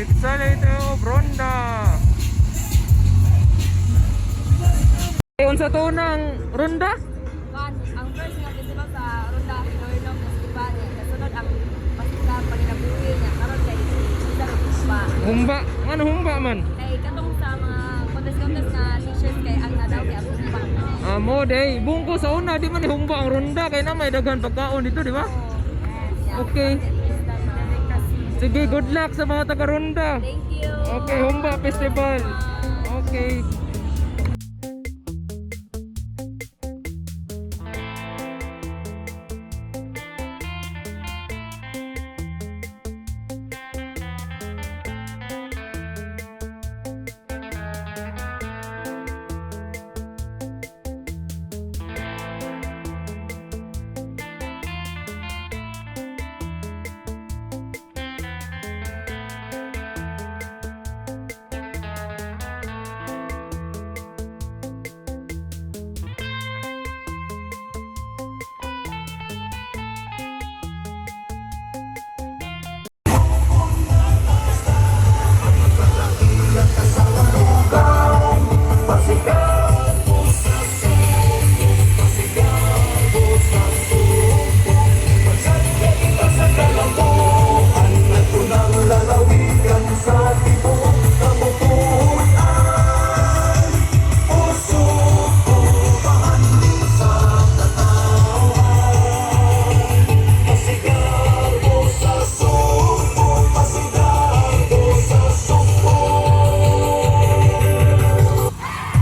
Excited of Ronda. Eh, unsa to nang Ronda? Kan, ang first nga festival sa Ronda Hiloilong Festival niya. Kasunod ang Pasika Panginabuhi niya. Karon kay isa ra pa. Humba. Ano humba man? Kay katong sa mga contest-contest na t-shirts kay ang nadaw kay ang humba. Amo day, bungko sa una di man ni humba ang Ronda kay na may daghan pagkaon dito, di ba? Okay. Sige, good luck sa mga taga Ronda. Thank you. Okay, Humba Festival. Okay.